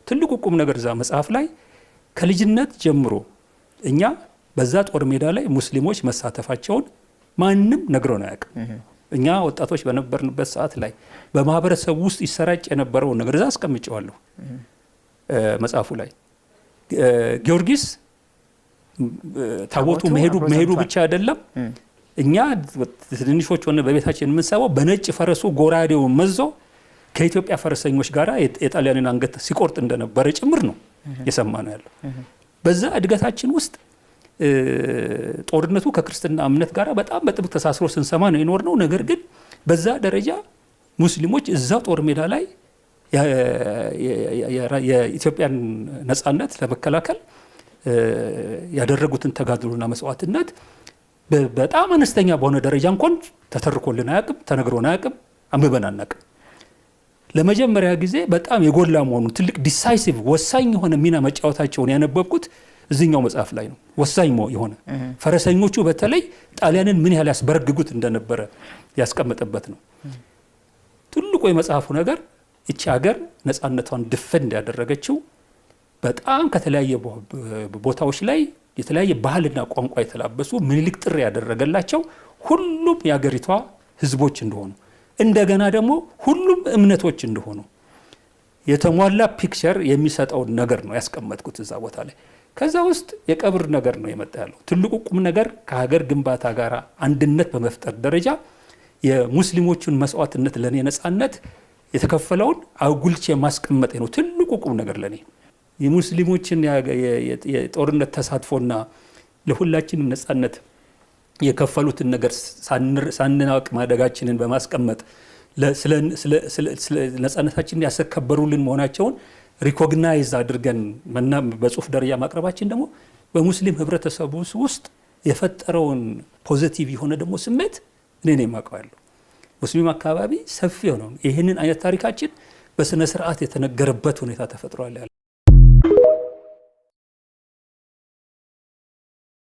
ትልቁ ቁም ነገር እዛ መጽሐፍ ላይ ከልጅነት ጀምሮ እኛ በዛ ጦር ሜዳ ላይ ሙስሊሞች መሳተፋቸውን ማንም ነግሮን አያውቅም። እኛ ወጣቶች በነበርንበት ሰዓት ላይ በማህበረሰቡ ውስጥ ይሰራጭ የነበረውን ነገር እዛ አስቀምጨዋለሁ መጽሐፉ ላይ። ጊዮርጊስ ታቦቱ መሄዱ ብቻ አይደለም። እኛ ትንንሾች ሆነ በቤታችን የምንሰማው በነጭ ፈረሱ ጎራዴውን መዞ ከኢትዮጵያ ፈረሰኞች ጋር የጣሊያንን አንገት ሲቆርጥ እንደነበረ ጭምር ነው የሰማነው ያለው። በዛ እድገታችን ውስጥ ጦርነቱ ከክርስትና እምነት ጋር በጣም በጥብቅ ተሳስሮ ስንሰማ ነው የኖርነው። ነገር ግን በዛ ደረጃ ሙስሊሞች እዛ ጦር ሜዳ ላይ የኢትዮጵያን ነጻነት ለመከላከል ያደረጉትን ተጋድሎና መስዋዕትነት በጣም አነስተኛ በሆነ ደረጃ እንኳን ተተርኮልን አያውቅም፣ ተነግሮን አያውቅም፣ አንብበን አናውቅም። ለመጀመሪያ ጊዜ በጣም የጎላ መሆኑን፣ ትልቅ decisive ወሳኝ የሆነ ሚና መጫወታቸውን ያነበብኩት እዚኛው መጽሐፍ ላይ ነው። ወሳኝ የሆነ ፈረሰኞቹ በተለይ ጣሊያንን ምን ያህል ያስበረግጉት እንደነበረ ያስቀመጠበት ነው። ትልቁ የመጽሐፉ ነገር እቺ ሀገር ነፃነቷን defend ያደረገችው በጣም ከተለያየ ቦታዎች ላይ የተለያየ ባህልና ቋንቋ የተላበሱ፣ ምኒልክ ጥሪ ያደረገላቸው ሁሉም የሀገሪቷ ህዝቦች እንደሆኑ፣ እንደገና ደግሞ ሁሉም እምነቶች እንደሆኑ የተሟላ picture የሚሰጠውን ነገር ነው ያስቀመጥኩት እዛ ቦታ ላይ። ከዛ ውስጥ የቀብር ነገር ነው የመጣ ያለው። ትልቁ ቁም ነገር ከሀገር ግንባታ ጋር አንድነት በመፍጠር ደረጃ የሙስሊሞቹን መስዋዕትነት ለእኔ ነፃነት የተከፈለውን አጉልቼ ማስቀመጤ ነው ትልቁ ቁም ነገር ለእኔ። የሙስሊሞችን የጦርነት ተሳትፎና ለሁላችንም ነፃነት የከፈሉትን ነገር ሳንናውቅ ማደጋችንን በማስቀመጥ ነፃነታችንን ያስከበሩልን መሆናቸውን recognize አድርገን በጽሁፍ ደረጃ ማቅረባችን ደግሞ በሙስሊም ህብረተሰቡ ውስጥ የፈጠረውን positive የሆነ ደግሞ ስሜት እኔ ነው የማውቀው ያለው። ሙስሊም አካባቢ ሰፊ የሆነውን ይህንን አይነት ታሪካችን በስነ ስርዓት የተነገረበት ሁኔታ ተፈጥሯል ያለ